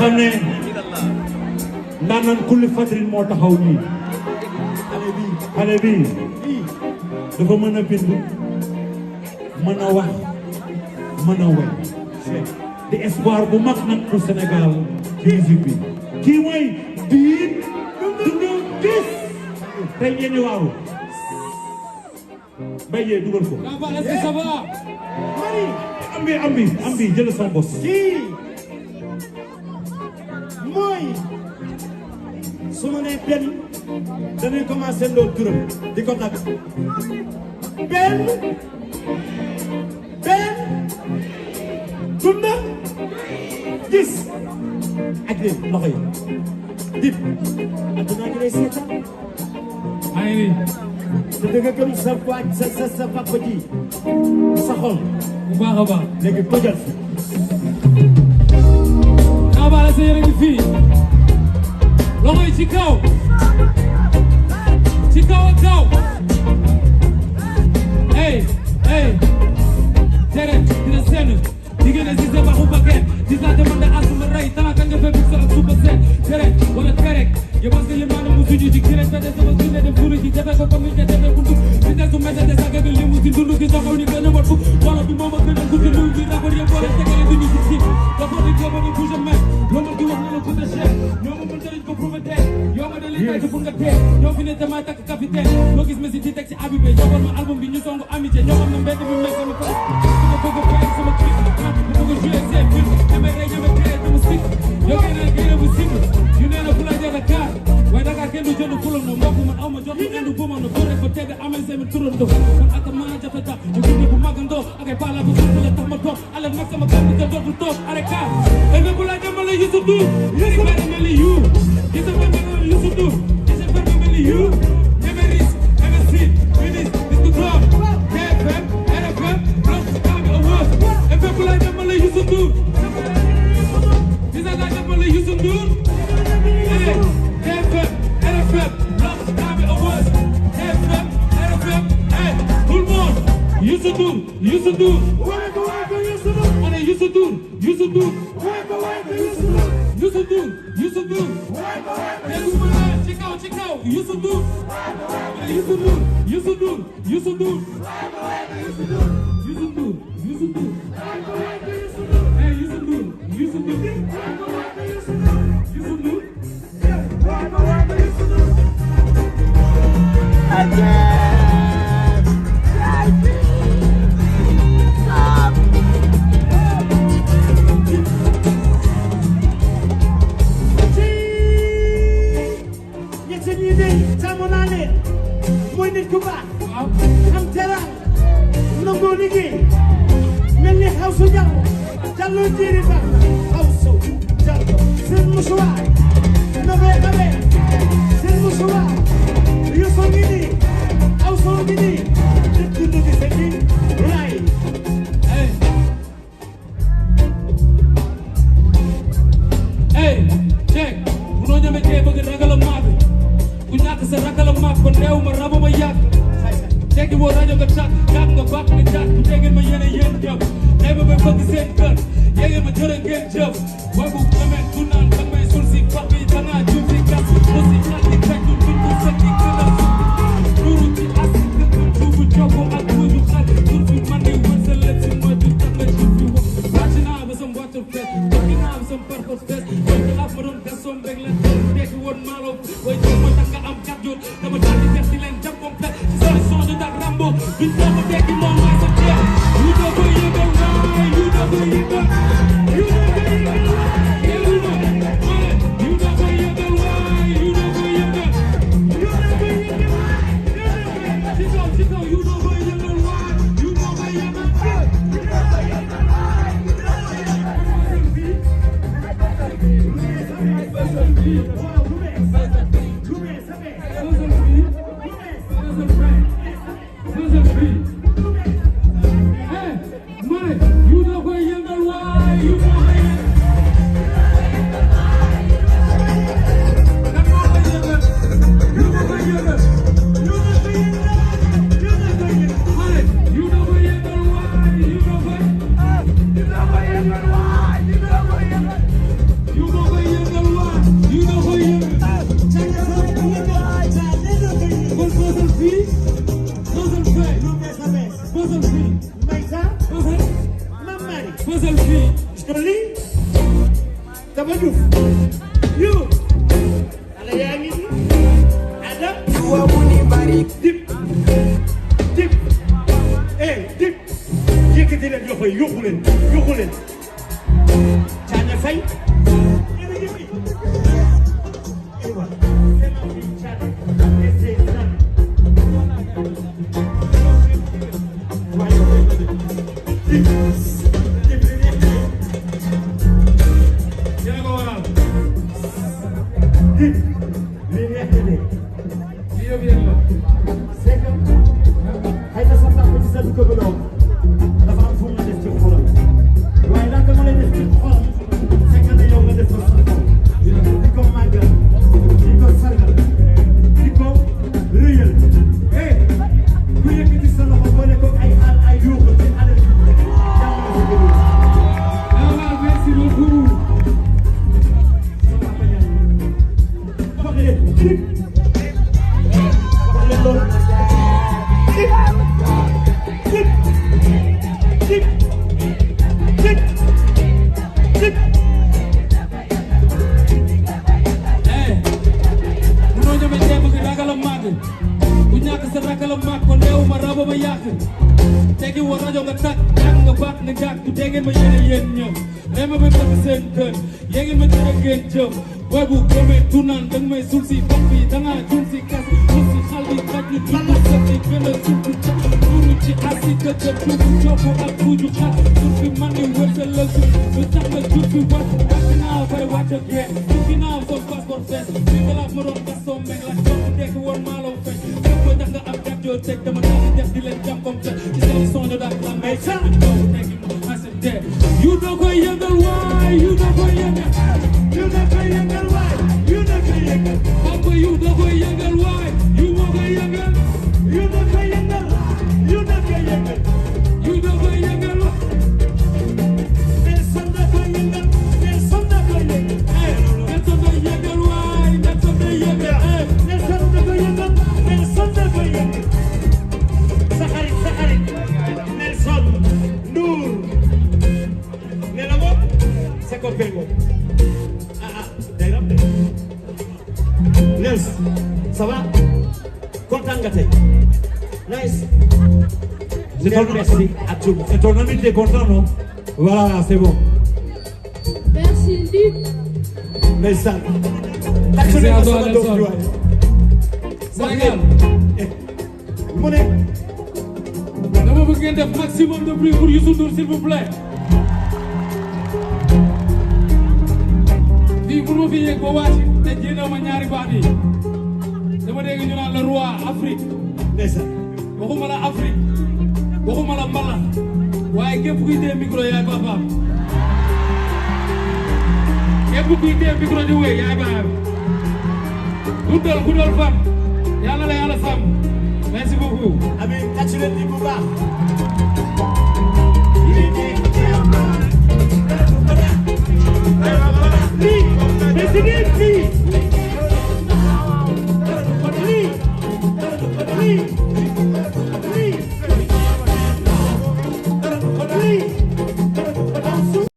xam ne ndaanaan kulli fatrin moo taxaw nii xale bi dafa mën a bind mën a wax mën a way di espoir bu mag nag pour Sénégal ci musique bi kii mooy Dip Doundou Guiss tey ngeen di waaru Mbaye dugal ko est-ce que ça va am bi jël sa boss kii mooy su ma nee benn dañuy commencé ndool turam di ko dagg benn Doundou Guiss ak leen loxo yi Dip adduna gi lay seetaan maa ngi te dëgg gëm sa papa ji sa xol bu baax a baax léegi tojal fi xaabaale sa yére ngi fii loxo yi ci kaw ak kaw hey tere dina seen diggante si sa baxu bakken di sa demande asuma rey tana kan nga fekk sa ak suba seen tere wala terek ya parce que limaana mu suñu ci kire sa de sama suñu dem furu ci jafe ko comme ni jafe buntu ci des su meta de sa gagal li mu ci dundu gi taxaw ni gën a mat fu wala bi moom a gën a gudd lu bi rapport yëpp wala tegale duñu ci ci dafa di joba ni bouge même loolu di wax na la kuta chef ñoo ma mën dañ ko prouver yoo ma dañuy tàgg pour nga tee ñoo fi ne dama takk capitaine loo gis ma si di teg ci abibé joxoon ma album bi ñu songu amitié ñoo xam ne mbedd bi mel sama ko nga bëgg a fay sama clip bëgg a jouer seen film ñame rey ñame créé dama sik yoo gën a bu simple yu nee na fu la jël Dakar waaye Dakar kenn du jënd fulal ma mbokk man aw ma jot mu indi bu ma no bëre ko tedd amee seen turandoo man ak maa jafe tax mu gindi bu magandoo ak ay pala bu suuf la tax ma toog alal mag sama kàddu te dootul toog arrêt ene bu la demale Youssou Ndour yëri bari mel ni you gisa fa mel ni Youssou Ndour gisa fa mel ni you ñeme ris ñeme sit minis disque club TFM RFM Rock Gambia Awards ene bu la demale Youssou Ndour gisa la demale Youssou Ndour TFM RFM Rock Gambia Awards TFM RFM hey tout le monde Youssou Ndour Youssou Ndour ane Youssou Ndour Youssou Ndour Youssou Ndour Youssou Ndour ci kaw Youssou Ndour Youssou Ndour Youssou Ndour Youssou Ndour Youssou Ndour Youssou Ndour hey Youssou Ndour Youssou Ndour Youssou Ndour mooy nit ku baax am terang nangoo liggéey mel ni xaw su jallo jiiri baax xaw su jallo seen musuwaay nabe seen musuwaay Youssou ngi nii xaw soo ngi nii nit ku dugg sa ji lay check munoo ñeme kee bëgg ragal a maat ku ñàkk sa ragal a maat kon réew ma rabo ma yàgg tekki woo rajo nga tàkk tàkk nga bàq nga tàkk bu déggeen ma yéene yéen jëf day ba bay bëgg seen kër yéegeen ma jërë ngeen jëf way bu demee du naan da may sul si pax bi dangaa jum si gas aussi ñàkk di teg du duñ ko sëkk di gën a suuru ci as dëkk suufu jokko ak buuju xal tur fi man di wër sa lépp si moytu tax nga jur fi wax wàcc naa ba sam wàccu fees tokki naa ba sam parpos fees way ko laaf ma doon gasoon rek la tekki woon maalo way jox ma tax nga am kat yoon dama daal di def di leen jam complet ci solution de dak rambo biñ ko ma tekki moom mooy sa jeex yu doo ko yëgal waay yu doo ko yëgal yu doo ko yëgal waay yu doo ko yëgal waay yu doo ko yëgal ci kaw yu doo ko yëgal waay yu doo ko yëgal You go Taba Diouf yu ala yaa ngi ni ada dip dip dip yëkkati leen loxo yi yuxu leen Caane Fay ça va content nga tey nice merci à tout C'est ton ami qui est content, non? Voilà, c'est bon. Merci Lip. ndeysaan C'est à toi, Nelson. Sénégal mu ne dama bëgg ngeen def maximum de bruit pour Youssou Ndour s'il vous plaît. fii pour ma fi yegg ba wàcc te jéem ma ñaari baat yi dama dégg ñu naan le roi Afrique ndeysaan waxuma la Afrique waxuma la mbalax waaye képp kuy dee micro yaay papaam képp kuy dee micro di wéy yaay baayam guddal fan yàlla la yàlla sàmm merci beaucoup. Ami tàcc leen di bu baax